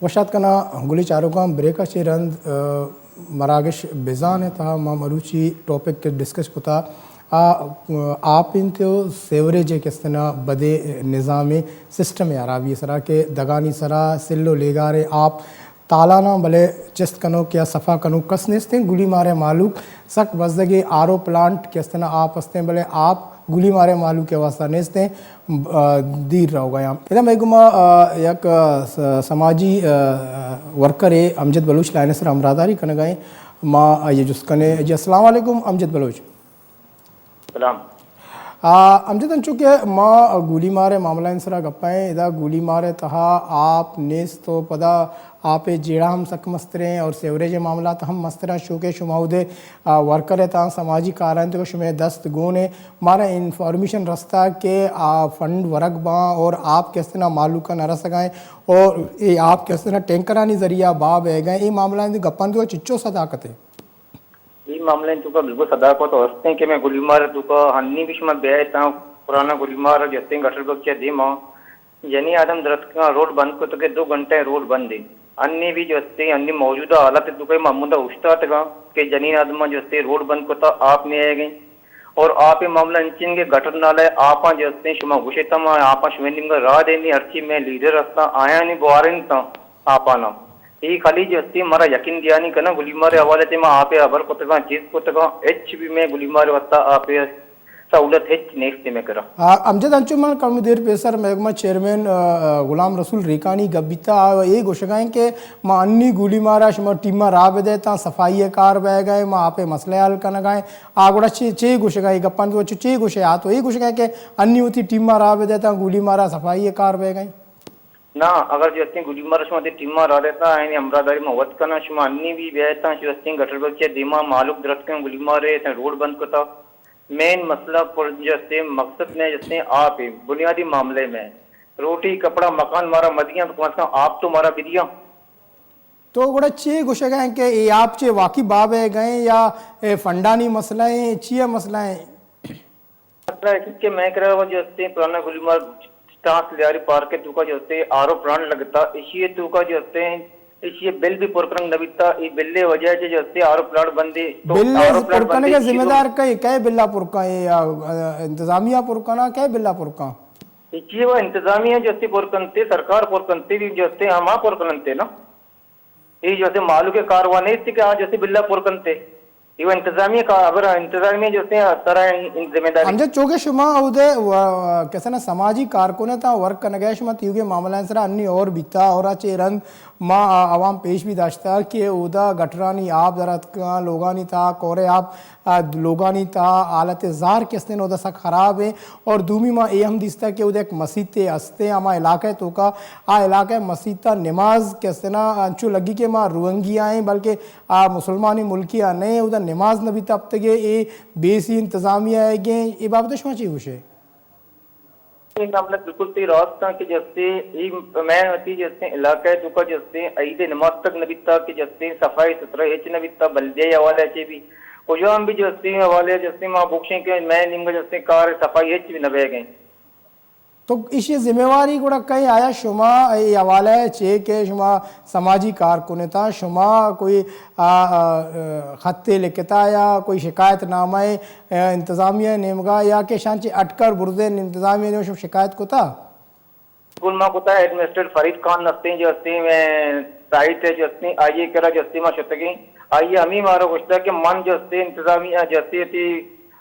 وش آتک کناں گلی چاروکاں، بریک ءَ چہ رند، ءَ، مراگش بزان ءِ تہا ما مروچی ٹاپک کہ ڈسکس کتا، آ، ءَ، آپ انت ءُ سیوریج ءِ کہ استنا بدیں نظام ءِ سسٹم ءِ ہرابی ءِ سرا کہ دگانی سرا سل ءُ لیگار ءِ آپ تالاناں، بلے چست کنوک یا صفا کنوک کس نیست انت۔ گلی مار ءِ مہلوک سک بزگیں، آر او پلانٹ کہ استنا آپ استیں، بلے آپ گلی مار ءِ مہلوک ءِ واسطہ نیست انت، ب-، ءَ، دیر روگ ءَ آں۔ ادا مئے گوما، ءَ، یک، ءَ، س-، سماجی، ءَ، ورکرے امجد بلوچ لائن ءِ سرا ہمراہداری کنگ ءَ ایں۔ ما آئی ءَ جست کنیں۔ جی، السلام علیکم امجد بلوچ۔ سلام۔ آ، امجد، انچو کہ ما گولی مار ءِ معاملہ ءِ سرا گپ ءَ ایں، ادا گولی مار ءِ تہا آپ نیست ءُ پدا آپ ءِ جیڑہ ہم سک مستریں اور سیوریج ءِ معاملات ہم مستراں، شو کہ شما اودے، آ، ورکر ءِ تہا، سماجی کارمند ءِ، شمئے دست گون ءَ۔ مارا انفارمیشن رستا کہ آ فنڈ ورگ باں اور آپ کہ استنا مہلوک ءَ نہ رسگ ءَ ایں اور اے آپ کہ استنا ٹینکرانی ذریعہ بہا بئیگ ءَ ایں۔ اے معاملہ ءِ گپاں تو چچو صداقت ہے؟ اے معاملہ ءِ توکا بالکل صداقت است ایں کہ مئے گلی مار ءِ توکا ہنی بھی شما بیائے تاں پرانا گلی مار ءَ جستیں گٹر بگچہ دیما جنین آدم درتکگاں، روڈ بند کتگ کہ دو گھنٹہ روڈ بند ایں۔ ہنی بھی جستیں ہنی موجودہ حالت ءِ توکا ما ہمودا اوشتاتگاں کہ جنین آدماں جستیں روڈ بند کتا، آپ نیایگ ایں۔ اور آپ ءِ معاملہ انچیں کہ گٹر نالہ ءِ آپاں جستیں شما گوشے تاں ما آپاں شمئے نیمگا راہ دئیں، ہرچی مئے لیڈر ہستاں آیانی بوارینتاں آپاناں۔ اے خالی جستیں مارا یقین دیانی کناں، گلی مار ءِ حوالہ ءَ ما آپ ءَ ہبر کتگاں، چیز کتگاں، ہچ بھی مئے گلی مار ءِ واسطہ آپ ءِ سہولت ہچ نیست مئے کرا۔ آ، امجد، انچو من کم دیر پیسر مئے گوما چیئرمین، آ، آ، غلام رسول ریکانی گپ بیتا، آ اے گوشگا ایں کہ ما انی گولی مارا شما ٹیما راہ بدئے تاں صفائی ءِ کار بئیگ ءَ ایں، ما آپ ءِ مسئلہ حل کنگ ءَ ایں۔ آ گڑا چے، چے گوشگا ایں؟ اے گپاں تو چے، چے گوشے؟ آ تو اے گوشگا ایں کہ انی وتی ٹیما راہ بدئے تاں گولی مارا صفائی ءِ کار بئیگ ءَ ایں۔ نا، اگر جستیں گلی مار شما وتی ٹیما راہ دئے تاں آیانی ہمراہداری ما وت کناں، شما انی بھی بیائے تاں جستیں گٹر بگچہ دیما مہلوک درتکیں گلی مار ءَ تاں روڈ بند کتا۔ مین مسئلہ پر جستیں مقصد مئے جستیں آپ ءِ بنیادی معاملہ مئے روٹی، کپڑا، مکان مارا مدیاں تو کم از کم آپ تو مارا بدیاں۔ تو گڑا چے گوشگ ءَ ایں کہ اے آپ چے واقعی بہا بئیگ ءَ ایں یا اے فنڈانی مسئلہ ایں، چی ءِ مسئلہ ایں؟ مسئلہ ایش کہ مئے کرا جو استیں پرانا گلی مار ٹانس لیاری پارک ءِ توکا جو استیں آر او پلانٹ لگتا، ایشی ءِ توکا جو استیں، ایشی ءِ بل بھی پر کنگ نہ بیتا، اے بل ءِ وجہ ءَ چہ جو استیں آر او پلانٹ بندے۔ تو بل ءِ آر او پلانٹ پر کنگ ءِ ذمہ دار کئے؟ کئے بل ءَ پر کن؟ اے، آ، آ، انتظامیہ پر کن، کئے بل ءَ پر کن؟ ایشی ءَ انتظامیہ جو استیں پر کنتے، سرکار پر کنتے، بھی جو استیں ہما پر کنتے نا۔ اے جو استیں مہلوک ءِ کاروائی نیست کہ آ جو استیں بل ءَ پر کنتے۔ اے و انتظامیہ کا خبر، انتظامیہ جو استیں سرا ذمہ داری۔ امجد، چونکہ شما اودے و-، کسنا سماجی کارکن ءِ تاں ورک کنگ ءَ، شما تیوگیں معاملہ ءِ سرا انی اور بیتا اور آ چے رند ما آ عوام پیش بھی داشتا کہ اودا گٹرانی آپ در اتکاں، لوگانی تہا کورے آپ، آ، لوگانی تہا حالت زار کہ استیں اودا سک خراب ایں۔ اور دومی ما اے ہم دیستا کہ اودا یک مسیتے ہستیں ہما علاقہ ءِ توکا، آ علاقہ ءِ مسیت ءَ نماز کہ استنا انچو لگی کہ ما روہنگی آئیں، بلکہ آ مسلمانی ملکی آ نئیں، اودا نماز نہ بیتا ہپتگے، اے بی سی انتظامیہ ءِ گیں، اے بابت ءَ شما چی گوشے؟ اے معاملہ بالکل تئی راست ایں کہ جستے اے مئے وتی جستے علاقہ ءِ توکا جستے عید ءِ نماز تک نہ بیتا کہ جستے صفائی ستھرائی ہچ نہ بیتا، بلدیہ ءِ حوالہ ءَ چہ بھی کجام بھی جستے حوالہ ءَ جستے ما بگشیں کہ مئے نیمگا جستے کار صفائی ہچ بھی نہ بیگ ءَ ایں۔ تو ایشی ذمہ واری گڑا کئے؟ آیا شما اے حوالہ ءَ چے کہ شما سماجی کارکن اتاں، شما کوئی، آ، آ، آ، خطے لکھتا یا کوئی شکایت نامہ ءَ، آ، انتظامیہ ءِ نیمگا یا کہ شان چہ اٹکر برزین انتظامیہ ءِ نیمگا شما شکایت کتا؟ بالکل ما کتا، ایڈمنسٹریٹر فرید خان ہستیں جو ہستیں مئے سائٹ ءِ جو ہستیں آئی ءِ کرا جو ہستیں ما شتگیں، آئی ءَ ہمے مارا گوشتا کہ من جو ہستیں انتظامیہ جو ہستیں وتی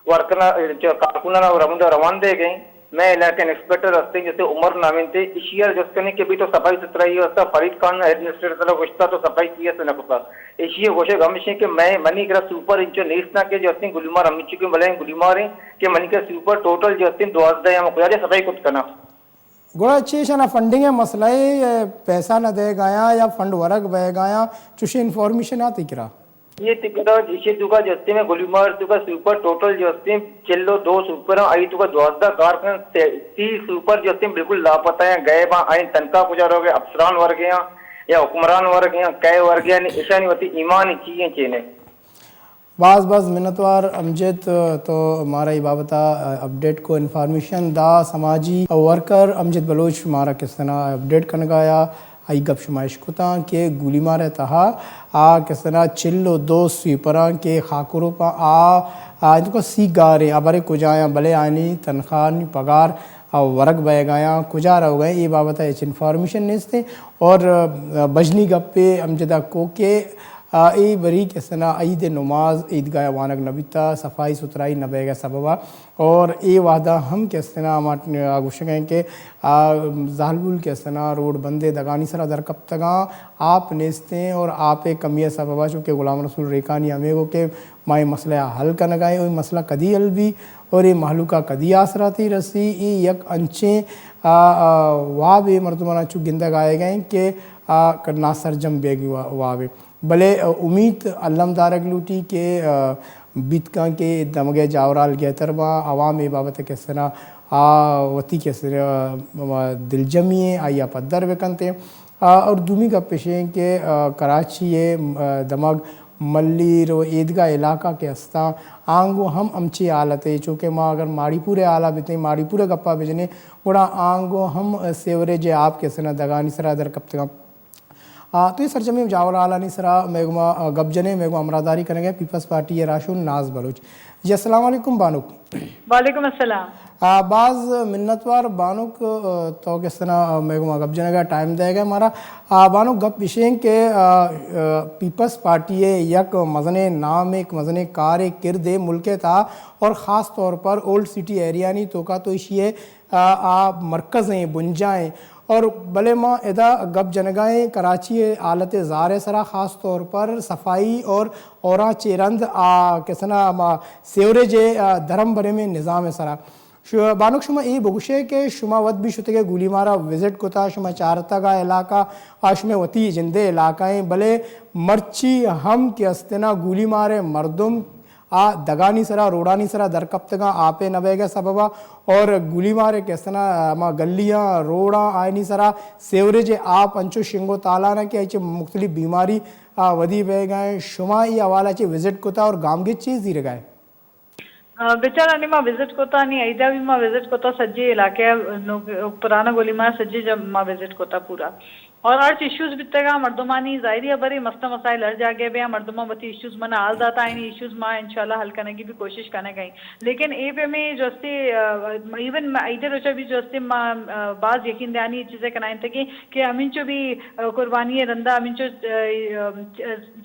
ورکرنا، چہ کارکنانا روندا روان دیگ ءَ ایں۔ مئے علاقہ انسپکٹر ہستیں جستے عمر نام انت، ایشی ءَ جست کنیں کہ بھئی تو صفائی ستھرائی ءِ واسطہ فرید خان ایڈمنسٹریٹر ءَ گوشتا تو صفائی کیت نہ کتا۔ ایشی ءِ گوشگ ہمیش ایں کہ مئے، منی کرا سوپر انچو نیست نہ کہ جستیں گلی مار ہمچو کہ بلائیں گلی مار ایں کہ منی کرا سوپر ٹوٹل جستیں دوازدہ ایں، ہم کجا دے صفائی کت کناں۔ گڑا چے ایشانا فنڈنگ ءِ مسئلہ ایں، پیسہ نہ دئیگ ءَ آیاں یا فنڈ ورگ بئیگ ءَ آیاں، چوشیں انفارمیشن آ تئی کرا؟ اے تئی کرا ایشی توکا جستیں مئے گلی مار توکا سوپر ٹوٹل جستیں چل و دو سوپر ایں، آئی توکا دوازدہ کار کن، تی-، تیس سوپر جستیں بالکل لاپتہ ایں، غائب ایں، آئی تنخواہ کجا روگ ءَ، افسران ورگ ءَ ایں یا حکمران ورگ ءَ ایں، کئے ورگ ءَ ایں، ایشانی وتی ایمان چی ایں چے نہ ایں۔ باز باز منتوار امجد، تو مارا اے بابت ءَ اپڈیٹ کو، انفارمیشن دا۔ سماجی ورکر امجد بلوچ مارا کسنا اپڈیٹ کنگا یا آئی گپ شما اشکتاں کہ گولیمار ءِ تہا آ کسنا چل و دو سویپراں کہ خاکروپاں آ، آ انتکا سی گاریں، ابرے کجایاں، بلے آنی تنخواہ نی پگار آ ورگ بئیگایاں، کجا روگا ایں، اے بابت ءَ ہچ انفارمیشن نیستیں۔ اور، آ، بژنی گپے امجدا کو کہ، آ، اے بری کسنا عید نماز عیدگاہ وانگ نہ بیتا، صفائی ستھرائی نہ بئیگ ءِ سببا۔ اور اے وہدا ہم کسنا ہما آ گوشگ ایں کہ، آ، زالبول کسنا روڈ بندے دگانی سرا در کپتگاں، آپ نیستیں اور آپ ءِ کمی ءِ سببا، چونکہ غلام رسول ریکانی ہمے گو کہ ما اے مسئلہ ءَ حل کنگا ایں، اور اے مسئلہ کدی حل بی اور اے مہلوک ءَ کدی آسراتی رسی، اے یک انچیں، آ، آ، وابے مردماں چو گندگ آیگ ءَ انت کہ، آ، ناسرجم بیگی وا-، وابے۔ بلے، آ، امیت الم دارگ لوٹی کہ، آ، بیت کن کہ دمگ ءِ جاورال گہتر باں، عوام اے بابت ءَ کسنا، آ، وتی کسنا، آ، دلجمی ایں، آئی ءَ پدر بکنت ایں۔ آ، اور دومی گپ اش ایں کہ، آ، کراچی ءِ، آ، دمگ ملیر و ایدگہ علاقہ کہ استاں، آنگو ہم ہمچی حالت ایں، چونکہ ما اگر ماڑی پور ءِ حالا بتیں، ماڑی پور ءِ گپا بجنیں، گڑا آنگو ہم سیوریج ءِ آپ کسنا دگانی سرا در کپتگاں۔ آ، تو اے سرجمیں جاورالانی سرا مئے گوما، آ، گپ جنیں، مئے گوما ہمراہداری کنگا ایں پیپلز پارٹی ءِ راہشون ناز بلوچ۔ جی، السلام علیکم بانک۔ وعلیکم السلام۔ آ، باز منتوار بانک، آ، تو کسنا، آ، مئے گوما گپ جنگا ٹائم دئیگا مارا۔ آ، بانک گپ اش ایں کہ، آ، آ، پیپلز پارٹی ءِ یک مزنیں نام، یک مزنیں کارے کردے ملک ءِ تہا اور خاص طور پر اولڈ سٹی ایریا نی توکا تو ایشی ءِ آ، آ مرکز ایں، بنجاہ ایں۔ اور بلے ما ادا گپ جنگا ایں کراچی ءِ حالت زار ءِ سرا، خاص طور پر صفائی اور اوراں چہ رند آ کسنا ہما سیوریج ءِ، آ، درم برمیں نظام ءِ سرا۔ شو-، بانک شما اے بگوشے کہ شما وت بھی شتگے گولیمارا وزٹ کتا، شما چارتگ آ علاقہ، آ شمے وتی جندے علاقہ ایں، بلے مرچی ہم کہ استنا گولیمار ءِ مردم آ دگانی سرا، روڈانی سرا در کپتگاں، آپ ءِ نہ بئیگ ءِ سببا اور گولیمار ءِ کسنا ہما گلیاں، روڈاں، آئینی سرا سیوریج ءِ آپ انچو شنگ و تالان کہ آئی چہ مختلف بیماری، آ، ودی بئیگا ایں۔ شما اے حوالہ چہ وزٹ کتا اور گامگیج چی زیرگا ایں؟ آ، بچار انی ما وزٹ کتا، نی ایدا بھی ما وزٹ کتا، سجے علاقہ نو-، پرانا گولیمار سجے جب ما وزٹ کتا پورا۔ اور ہرچ ایشوز بیتگاں مردمانی، ظاہری خبرے، مسئلہ مسائل ہر جاگہ بیا، مردماں وتی ایشوز منا حال داتا، آئینی ایشوز ما انشاءاللہ حل کنگی بھی کوشش کنگ ایں۔ لیکن اے پیمیں جو استے، آ، ایون ما ایدے روچا بھی جو استے ما، آ، باز یقین دہانی چیزیں کنائینتگیں کہ ہمینچو بھی، آ، قربانی رندا ہمینچو، آ، آ،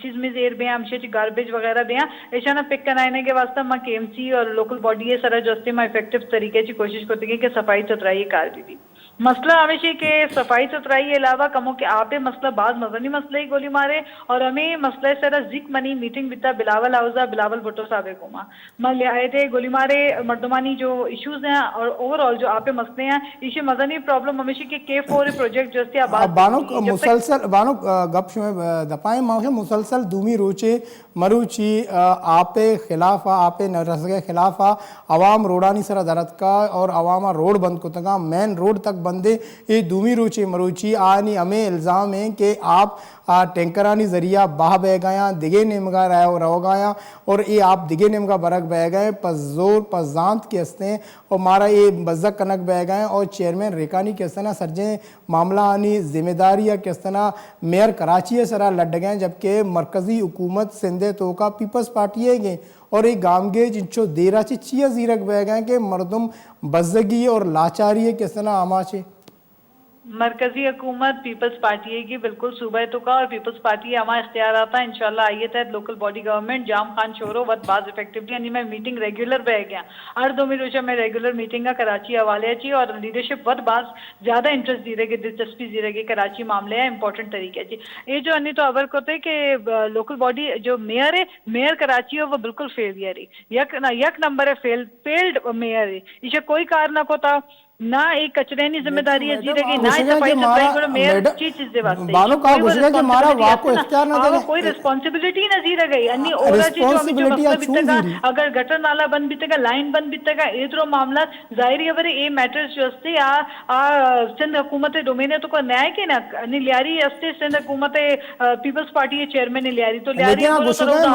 چیز میں زیر بیاں، ہمشی چی گاربیج وغیرہ بیاں، ایشانا پک کنائینگ ءِ واسطہ ما کے ایم سی اور لوکل باڈی ءِ سرا جو استے ما افیکٹو طریقے چی کوشش کرتگیں کہ صفائی ستھرائی کار بھی بھی۔ مسئلہ ہمیشی کہ صفائی ستھرائی علاوہ کمو کہ آپ ءِ مسئلہ باز مزنی مسئلہ ای گولی مارے، اور ہمیں مسئلہ سرا ذکر منی میٹنگ بیتا بلاول ہاؤس ءَ بلاول بھٹو صاحب ءِ گوما۔ ما لے آئے تھے گولی مارے مردمانی جو ایشوز ہیں اور اوور آل جو آپ ءِ مسئلے ہیں، ایشی مزنی پرابلم ہمیشی کہ کے فور پروجیکٹ جو استے آ، آباد بانک بی، جب تک مسلسل، بانک، آ، گپ شمے، آ، دپائیں، ما مسلسل دومی روچے مروچی، آ، آپ ءِ خلاف ءَ، آپ ءِ نہ رسگ ءِ خلاف ءَ عوام روڈانی سرا در اتکا اور عوام ءَ روڈ بند کتگاں، مین روڈ تک بندے۔ اے دومی روچے مروچی آنی ہمے الزام ایں کہ آپ، آ، ٹینکرانی ذریعہ بہا بئیگایاں، دگے نیمگا رو-، روگایاں اور اے آپ دگے نیمگا برگ بئیگا ایں، پہ زور، پہ زانت کہ استیں اور مارا اے بزگ کنگ بئیگا ایں اور چیئرمین ریکانی کہ استنا سرجیں معاملہ آنی ذمہ داری ءَ کہ استنا میئر کراچی ءِ سرا لڈگ ءَ، جبکہ مرکزی حکومت سندھ ءِ توکا پیپلز پارٹی ءِ گیں اور اے گامگیج انچو دیرا چہ چیا زیرگ بئیگ ءَ کہ مردم بزگی اور لاچاری ءِ کہ استنا آماچ ایں۔ مرکزی حکومت پیپلز پارٹی ءِ گی بالکل صوبہ ءِ توکا اور پیپلز پارٹی ءِ ہما اختیارات ءَ انشاءاللہ آئی ءِ تحت لوکل باڈی گورنمنٹ جام خان شورو وت باز افیکٹولی انی مئے میٹنگ ریگولر بئیگ ءَ۔ ہر دومی روچ ءَ مئے ریگولر میٹنگ ءَ کراچی حوالے ءَ چی اور لیڈرشپ وت باز زیادہ انٹرسٹ زیرگ ءَ، دلچسپی زیرگ ءَ کراچی معاملے ءَ امپورٹنٹ طریقے ءَ چی۔ اے جو انی تو خبر کتے کہ، آ، لوکل باڈی جو میئر ءِ، میئر کراچی ءِ وہ بالکل فیلئر ءِ۔ یک نہ، یک نمبر ءِ فیل، فیلڈ میئر ءِ۔ ایشی کوئی کار نہ کتا۔ نہ اے کچرے نی ذمہ داری ءَ زیرگ ءَ، نہ اے صفائی ستھرائی، گڑا میئر چی چیز دے واسطے؟ بانک آ گوشگ ءَ کہ مارا واک و اختیار نہ دے۔ کوئی ریسپانسبلٹی نہ زیرگ ءَ، یعنی اودا چی جو ہمیں جو مسئلہ بیتگا، اگر گٹر نالا بند بیتگا، لائن بند بیتگا، اے درو معاملات ظاہری خبر اے میٹرز جو ہستے آ، آ سندھ حکومت ڈومین ءِ توکا نیائے کہ نا، یعنی لیاری ہستے سندھ حکومت، آ، پیپلز پارٹی ءِ چیئرمین لیاری تو لیاری لیکن آ گوشگ ءَ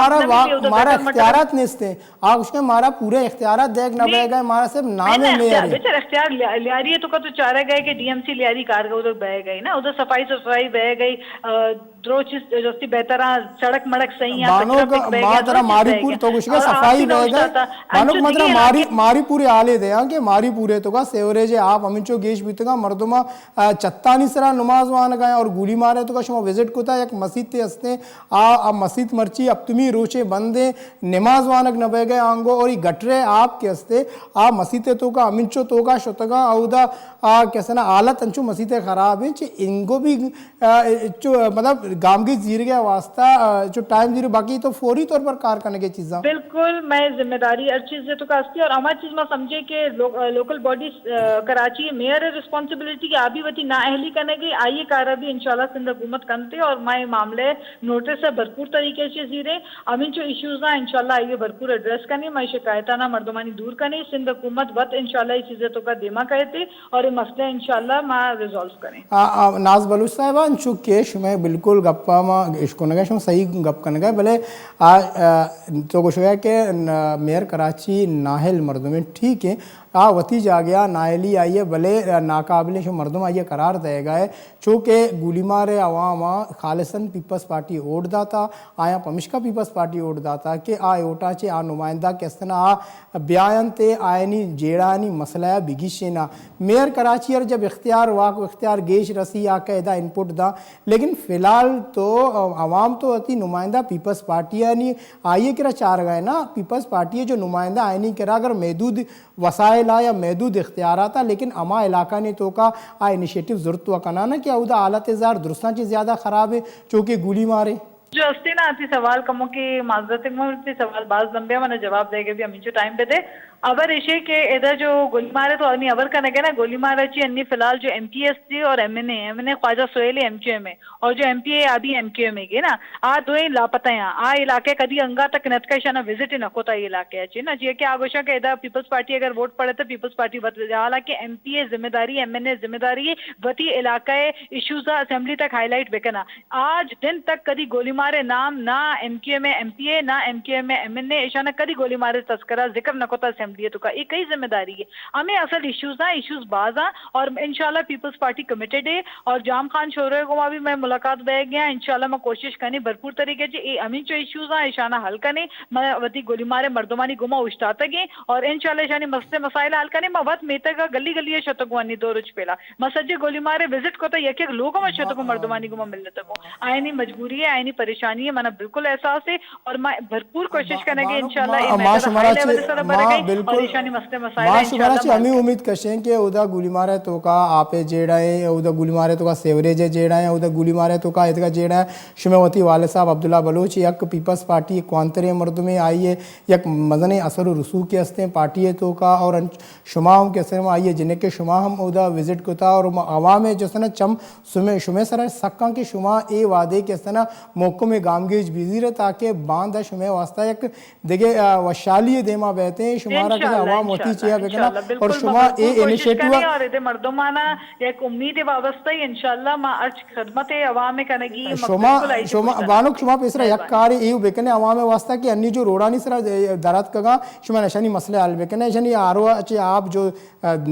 مارا اختیارات نیستے۔ آ گوشگ ءَ مارا پورے اختیارات دیگ نہ بیگ ءَ، مارا صرف نام ءِ میئر اے۔ بچار اختیار لیا-، لیاری ءِ توکا تو چارگ ءَ کہ ڈی ایم سی لیاری کارگا ادھر بیگ ءَ نا، ادھر صفائی ستھرائی بیگ ءَ، آ، درو چیز جستی بہتر آں، سڑک مڑک صحیح آں، بانک ما ترا ماری پور تو گوشگ ءَ صفائی بیگ ءَ۔ بانک ما ترا ماری، ماری پور ءِ حالے دیاں کہ ماری پور ءِ توکا سیوریج ءِ آپ ہمینچو گیش بیتگاں، مردم آ، چتانی سرا نماز وانگ ءَ اور گولی مار ءِ توکا شما وزٹ کتا، یک مسیتے ہستیں، آ، آ مسیت مرچی ہپتمی روچے بندیں، نماز وانگ نہ بیگ ءَ آنگو، اور ای گٹر ءِ آپ کہ ہستے، آ مسیت ءِ توکا ہمینچو توکا شتگاں، اودا آ کسنا حالت انچو مسیت ءِ خراب ایں، چہ انگو بھی، آ، چو، مطلب، گامگیج زیرگ ءِ واسطہ، آ، چو ٹائم زیرو، باقی تو فوری طور پر کار کنگ ءِ چیزاں۔ بالکل، مئے ذمہ داری ہر چیز ءِ توکا ہستی اور ہما چیز ما سمجھے کہ لو-، لوکل باڈی، آ، کراچی میئر ءِ ریسپانسبلٹی کہ آ بھی وتی نااہلی کنگ ءَ، آئی ءِ کار ءَ بھی انشاءاللہ سندھ حکومت کنتے اور ما اے معاملے نوٹس ءَ بھرپور طریقے چہ زیریں۔ ہمینچو ایشوز آں انشاءاللہ آئی ءَ بھرپور ایڈریس کنیں، ما اے شکایتاں مردمانی دور کنیں، سندھ حکومت وت انشاءاللہ اے چیز ءِ توکا دیما کئیتے اور اے مسئلہ انشاءاللہ ما ریزالو کنیں۔ آ، آ، ناز بلوچ صاحب، انچو کہ شمئے بالکل گپا ما اشکنگا، شما صحیح گپ کنگا، بلے آ، آ، تو گوشگا کہ ن-، میئر کراچی نااہل مردمیں، ٹھیک ہے، آ وتی جاگہ ءَ نااہلی آئی ءَ، بلے ناقابل شو مردم آئی ءَ قرار دئیگ ءَ، چو کہ گولی مار ءِ عوام ءَ خالصاً پیپلز پارٹی ءَ ووٹ داتا، آیاں پمشکا پیپلز پارٹی ءَ ووٹ داتا کہ آ ووٹاں چہ آ نمائندہ کہ استنا آ بیاینت ءُ آیانی جیڑھانی مسئلہ ءَ بگیشینا۔ میئر کراچی ءَ جب اختیار، واک و اختیار گیش رسی آ کہ ادا انپٹ داں، لیکن فی الحال تو عوام تو وتی نمائندہ پیپلز پارٹی ءَ نی آئی ءِ کرا چارگ ءَ نا، پیپلز پارٹی ءِ جو نمائندہ آیانی کرا اگر محدود وسائل آ یا محدود اختیارات آ، لیکن ہما علاقہ نے توکا آ انیشیٹو زرت و کنانا کہ اودا حالت زار درستاں چہ زیادہ خراب ہے، چونکہ گولی مارے۔ جو ہستے نا، آتی سوال کمو کہ معذرت، من تی سوال باز لمبے، من جواب دے گے بھی ہمینچو ٹائم پہ دے۔ خبر ایشے کہ ادا جو گولی مارے تو انی خبر کنگے نا، گولی مارا چی انی فی الحال جو ایم پی ایس سی اور ایم این اے، ایم این اے خواجہ سہیل ایم کیو ایم ہے، اور جو ایم پی اے ابھی ایم کیو ایم ہے گے نا، آ دوئیں لاپتہ ہیں۔ آ علاقے کدی انگا تک نتکا، اشانا وزٹ نہ کوتا اے علاقے چی نا، جی کہ آ گوشاں کہ ادا پیپلز پارٹی اگر ووٹ پڑے تو پیپلز پارٹی وت، حالانکہ ایم پی اے ذمہ داری، ایم این اے ذمہ داری وتی علاقہ ایشوز اسمبلی تک ہائی لائٹ بکنا۔ آج دن تک کدی گولی مارے نام نہ M Q M A M P A, نہ M Q M A M N A, ایشانا کدی گولی مارے تذکرہ ذکر نہ کتا اسمبلی توکا۔ اے کئی ذمہ داری ہے؟ ہمیں اصل ایشوز ہیں، ایشوز باز ہیں اور انشاءاللہ پیپلز پارٹی کمیٹڈ ہے اور جام خان شورے گوما بھی میں ملاقات بہ گیا۔ انشاءاللہ میں کوشش کنی بھرپور طریقے سے اے ہمیں جو ایشوز ہیں ایشانا حل کنی۔ میں وتی گولی مارے مردمانی گوما اوشتاتگیں اور انشاءاللہ ایشانی مسئلے مسائل حل کنی۔ میں وت میتگا گلی گلی شتگوانی دو روچ پہلا۔ ما سجے گولی مارے وزٹ کتا، یک یک لوگ ما شتگو مردمانی گوما ملتگو۔ آیانی مجبوری ہے، آیانی پریشانی ہے، منا بالکل احساس ہے اور ما بھرپور کوشش کنگے انشاءاللہ اے میٹر ہائی لیول سر برگے اور ایشانی مسئلے مسائل ما شمارا چی ہمیں امید کشیں کہ اودا گولی مارے توکا آپ جیڑا ہے، اودا گولی مارے توکا سیوریج جیڑا ہے، اودا گولی مارے توکا ادگا جیڑا ہے۔ شمے وتی والد صاحب عبداللہ بلوچ یک پیپلز پارٹی کوانتریں مردمے، آئی یک مزنیں اثر و رسوخے ہستیں پارٹی توکا اور انچ شما ہم کہ استیں آئی ءِ جنک ءَ شما ہم اودا وزٹ کتا اور ما عوام ءَ جستنا چم سمے، شمے سرا سکاں کہ شما اے وعدے کہ استنا محکم گامگیج بزیر تاکہ باندا شمے واسطہ یک دگہ، آ، وشحالی دیما بیتیں، شمارا کہ عوام وتی چیا بکنا اور شما اے انیشیٹو اور ادے مردمانا یک امید وابستہ انشاءاللہ ما ہرچ خدمت عوام کنگی۔ شما، شما بانک شما پیسرا یک کارے ایو بکنے عوام واسطہ کہ انی جو روڈانی سرا درات کگا شما نشانی مسئلہ حل بکنے، نشانی آرو چے آپ جو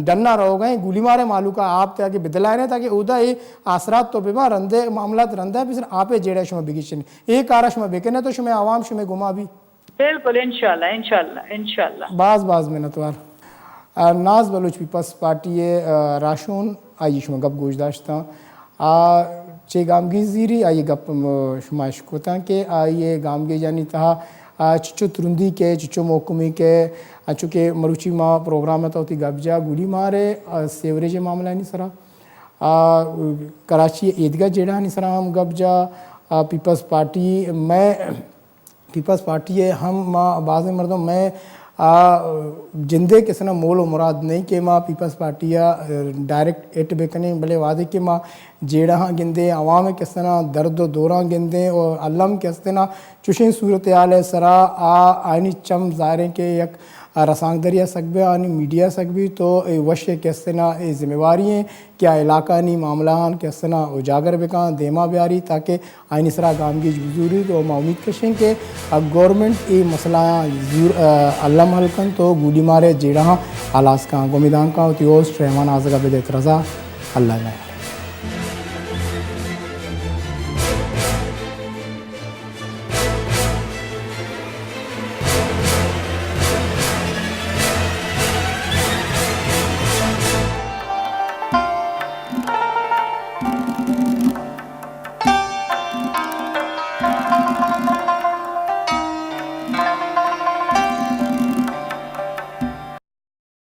ڈنا روگ ءَ گولی مارے مالوک ءَ آپ تاکہ بدلائنے تاکہ اودا اے آسرات تو ببا رندے معاملات رندا بسر آپے جیڑا شما بگیشن۔ اے کارا شما بکنے تو شما عوام شما گما بھی۔ بالکل، انشاءاللہ، انشاءاللہ، انشاءاللہ۔ باز باز منتوار۔ آ، ناز بلوچ پیپلز پارٹی ءِ، آ، راہشون آئی شما گپ گوش داشتاں۔ آ، چے گامگیج زیری آئی گپ م-، شما اشکتاں کہ آئی گامگیجانی تہا، آ، چچو ترندی کہ، چچو محکمی کہ، انچو کہ مروچی ما پروگرام ءِ تہ وتی گپ جا گولی مارے، آ، سیوریج ءِ معاملہانی سرا، آ، کراچی ءِ ایدگہ جیڑہانی سرا ہم گپ جا، آ، پیپلز پارٹی مئے، پیپلز پارٹی ءِ ہم ما بازیں مردم مئے، آ جندے کسنا مول و مراد نہیں کہ ما پیپلز پارٹی ءَ ڈائریکٹ ہٹ بکنیں، بلے وہدے کہ ما جیڑہاں گندیں، عوام کسنا درد و دوراں گندیں و الم کسنا چوشیں صورتحال ءِ سرا آ آئینی چم ظاہریں کہ یک رسانکدری ءَ سک بی، آنی میڈیا سک بی، تو اے وش ءِ کسنا اے ذمہ واری ایں کہ آ علاقہ آنی معاملہ آن کسنا اجاگر بکاں، دیما بیاری تاکہ آئینی سرا گامگیج بزوری۔ تو ما امید کشیں کہ گورنمنٹ اے مسئلہ آں زور، آ، الم حل کن تو گولی مارے جیڑہاں ہلاس کاں۔ گمیدان کاں وتی ہوسٹ رحمان آزگا بدیت رضا۔ اللہ نگہبان۔